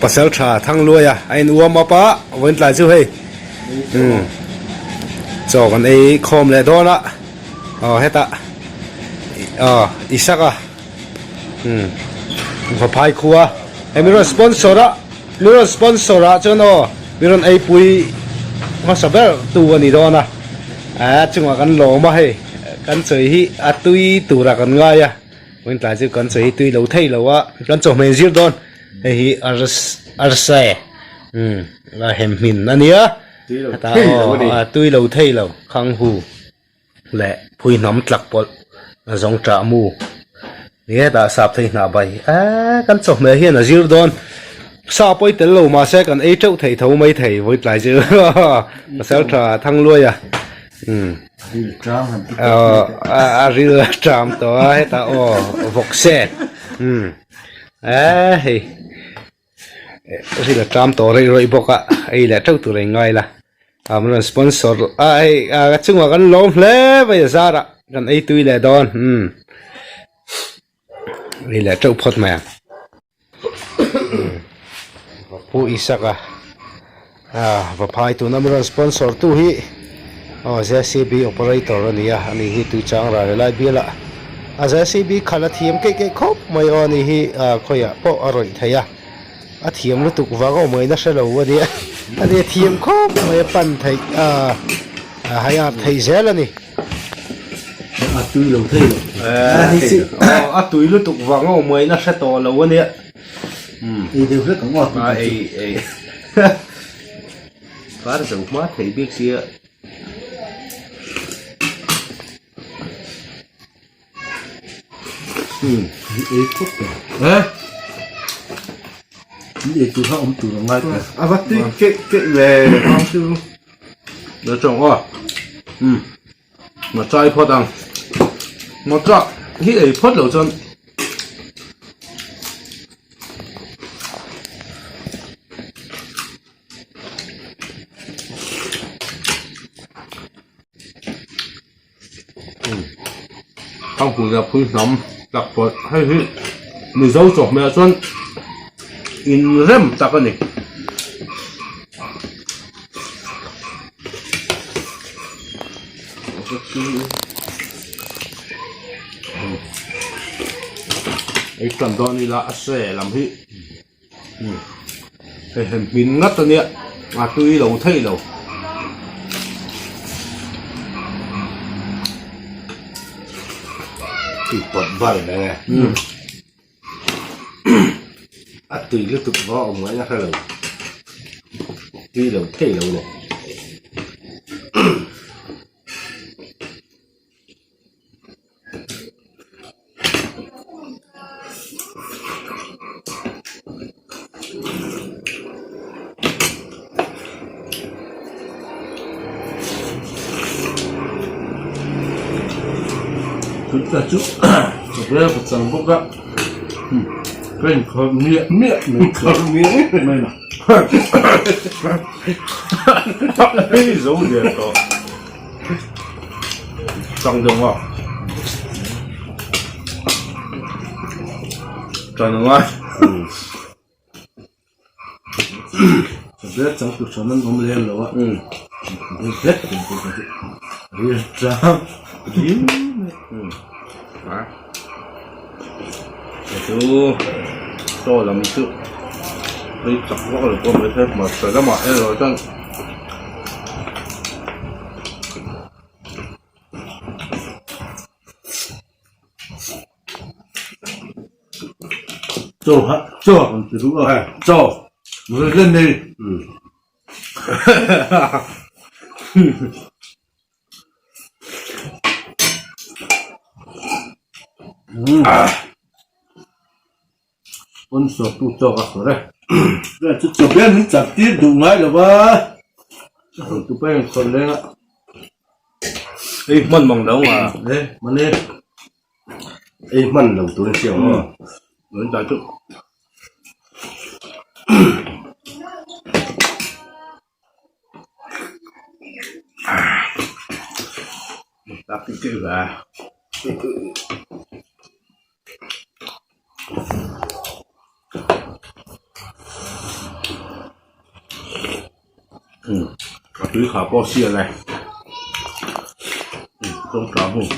Pasal tha Thangluaia a in uam up a, vawiin tlai chu hei umm chaw kan ei khawm leh dawn a, aw hetah aw Isaka umm Vaphai khua hei min rawn sponsor a, min rawn sponsor ah chuan aw min rawn eipui hmasa ber tu a ni dawn a, a chungah kan lawm a hei kan chawi hi a tui turah kan ngai a. Vawiin tlai chu kan chaw hi tui lo thei lo a, kan chawhmeh in zir dawn, hei hi arsa umm a hem hmin a nia, hetah aw tui lo thei lo khang hu leh phui hnam tlak pawlh a zawng tah mu ni hetah sap thei hnah bai eee kan chawhmeh hian a zir dawn, sa pawi tel lo mahse kan ei teuh thei tho mai thei vawiin tlai chu pasal tha Thangluaia. A ril a tram tawh a hetah aw vawk se umm eee hei ril a tram tawh rei rawih bawk a ei leh teuh tur a in ngai la a min rawn sponsor a hei a chungah kan lawm hle mai a zarah kan ei tui leh dawn umm ei leh teuh phawt mai ang. Pu Isaka Vaphai tuna min rawn sponsor tu hi aw JCB operator a ni a, ani hi Tuichang ral helai bialah a JCB khalh a thiam keih keih khawp mai aw ani hi khawiah pawh a rawih thei a, a thiam lutuk vang a awm ngaihna hre lo a nia, ani a thiam khawp mai a pan theih a haiar theih zel a ni. A tui lo thei lo. A tui lutuk vang a awm ngaihna hre tawh lo a nia. Ei deuh hlek ang aw. A ei ei. Kar zo hma thei bik sia. Ei khawp tawh. Ei tur kha awm tur a ngai ta. A va tui keih keih ve ang chu. Lo chawng aw. Umm. Ma chai phawt ang. Ma chak hi ei phawt lo chuan. Thangpui leh phui hnam tak pawlh hei hi Mizo chawhmeh ah chuan inrem tak a ni. Ei tan dawn ila a se lam hi hei hem hmin ngat a nia a tui lo thei lo. Tui pawt bar hle a tui lutuk va awm ngaihna hre lo tui lo thei lo ni. Tuna chu ka vel ka chang bawk a ka inkhawrh miah miah mai Inkhawrh miah miah mai a zo der tawh. Chang deuh a Chang deuh a Ber chang tur chuan an awm lem lo a hlek ril tlang Chu chaw lam chu tui chak vak lo pawh mai thei hmarcha lamah erawh chuan Chaw ha chaw kan ti duh a chaw len nei Sponsor tu chawk a sawi e. Chu chaw bian min chak tir duh ngai lo va. Tu pa in khawrh leng a. Ei hman mang lo nga. E mane. Ei hman lo tur in siam aw. Min dah chu. Tak ti va. A tui kha pawh sial e. Tawngta hmun.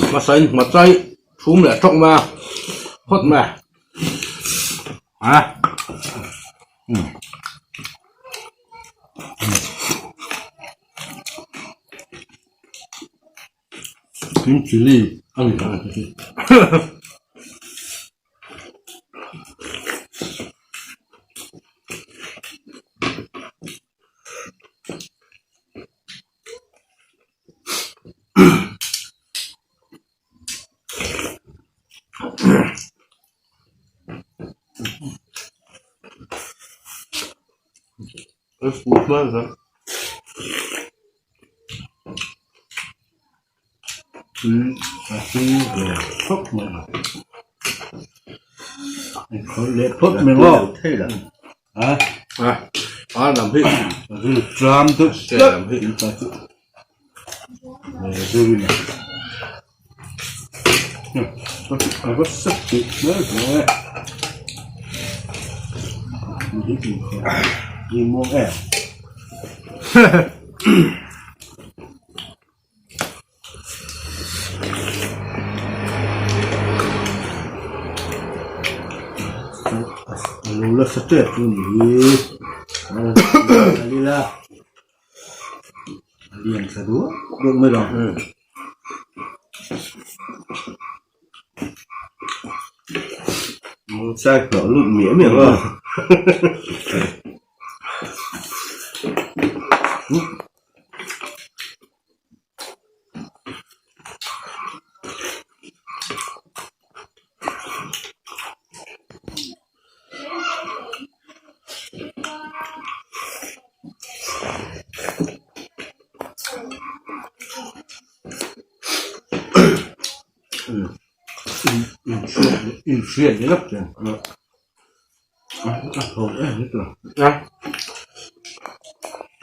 Hmasain hmachai chhum leh tawk mai a, phawt mai a. A. Green chilli a ni ang hi. Sai hlawh lut miah miah ang a.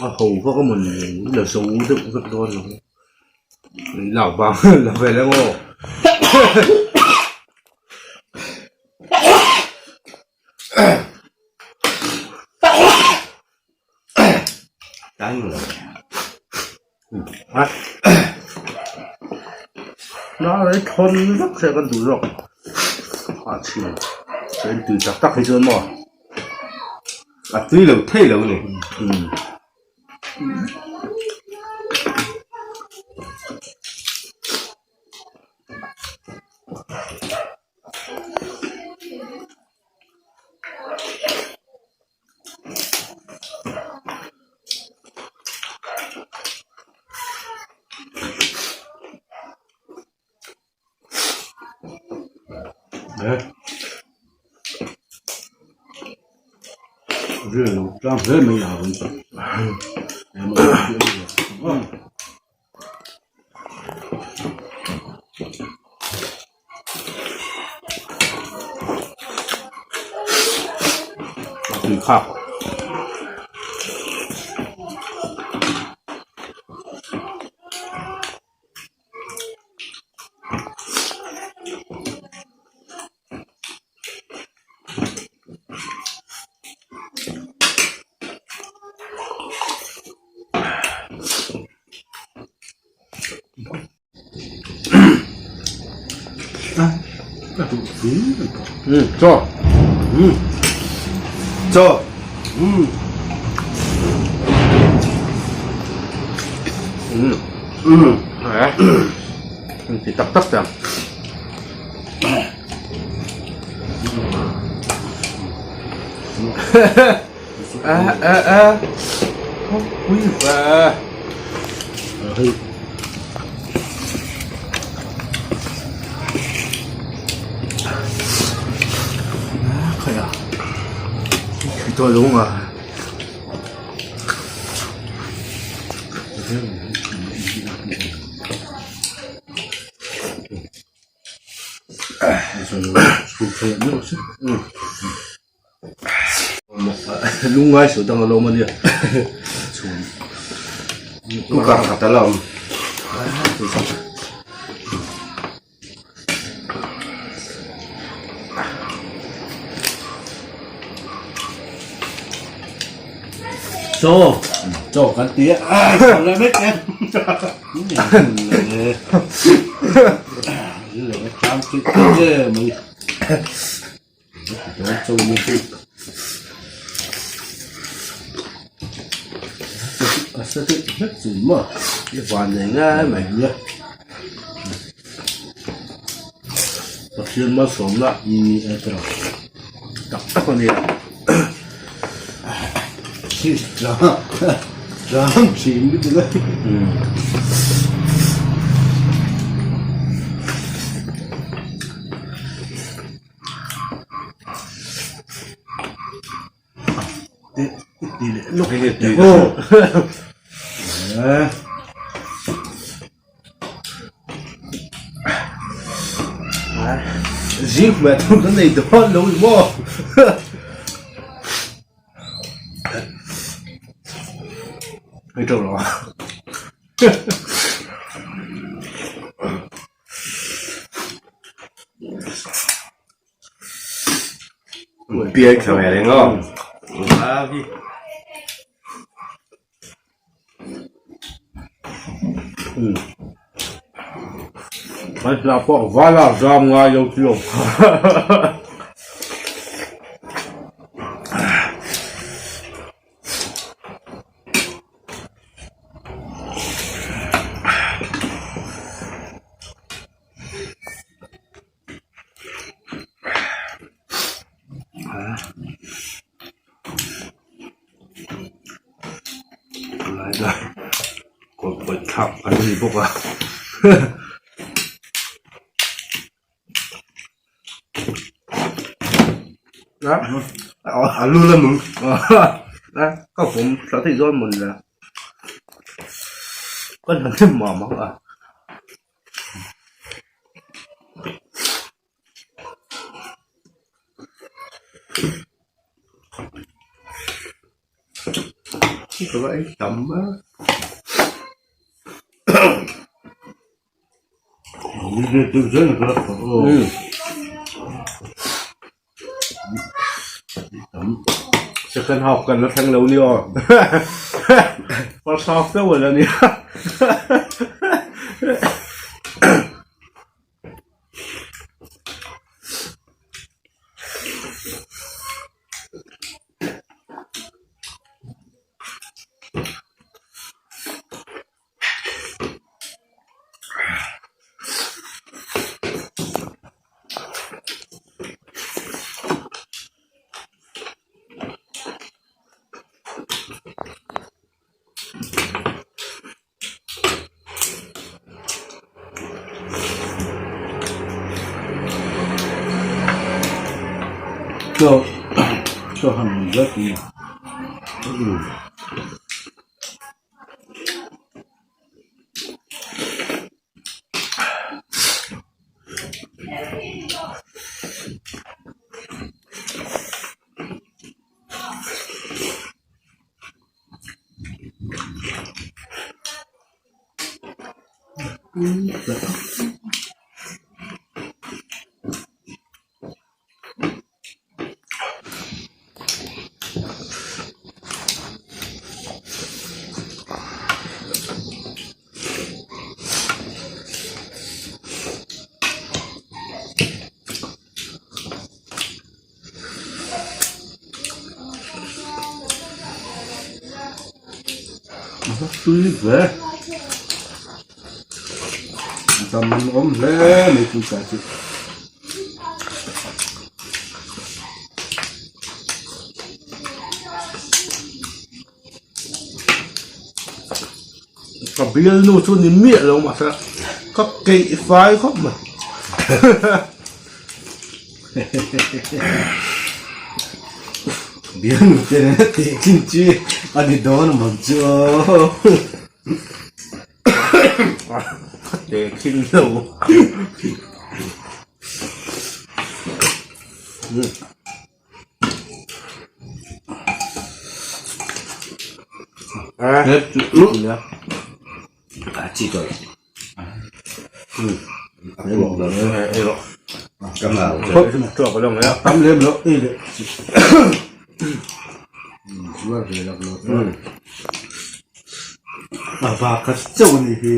A ho vak a mawni la zo deuh vek dawn lo lak vang la vel ang aw. Thawn vek se kan duh zawk a chhin chuan tui tak tak hi chuan maw a tui lo thei lo a ni. Chaw Chaw Ti tak tak ta. A a a. Ui va. Hei. Khai a. Tôi đúng rồi. Lungngai suh dang a lo awm a nia chhum cooker khat a la awm. Chaw chaw kan ti a chaw leh mek e Pathian malsawmna tak tak a ni a. Zing hmeh tur kan nei dawn lo ni maw? Hei teuh lo a. Piai thla ve reng aw. Kan hla pawh vala zam ngai lo chu lo. Kawlpawih thlak an ni bawk a a lu la nung ka vawm thla theih dawn mawn le ka hna hnem mah mah a. Second half kan la thleng lo ni aw first half deuh a la nia. Chaw chaw han zet mai tui ve dam awm hle mai chu ka chu ka bialnu chu ni miah lo mahse ka keih fai khawp mai. Bialnu te nena tih chin chi a ni dawn ang chu aw. Tehkhin lo. Tuar ve lak lo chuan. A va khat chauh a nih hi.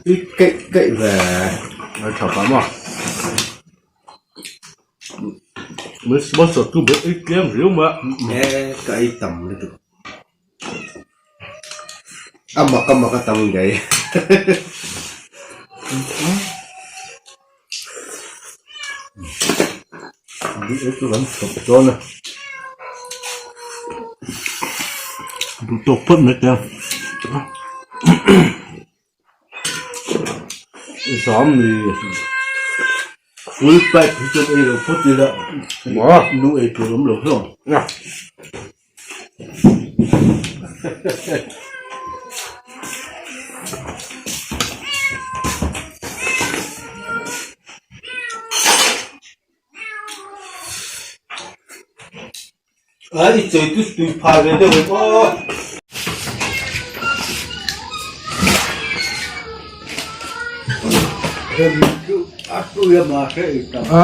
Tui keih keih ve a tha pah maw min sponsor tu ber ei tlem riau mai a e ka ei tam lutuk a mak a mak a tam ngei Duh ei chu kan chhawp dawn a duh tawk phawt mai teh ang zam ni full pipe hi chuan ei lo phawt ila nu ei tur awm lo hlawm. A i chei chu tui phah ve deuh em aw. A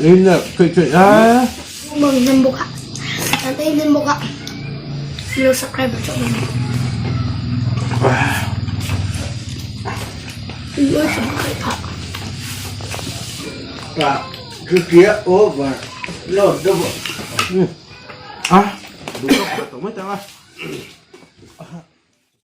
in a theih theih a. Mang hnem bawk a kan ei hnem bawk a lo subscribe tawh mai ui ui chu ka phah. A duh tawk tawh mai tang a.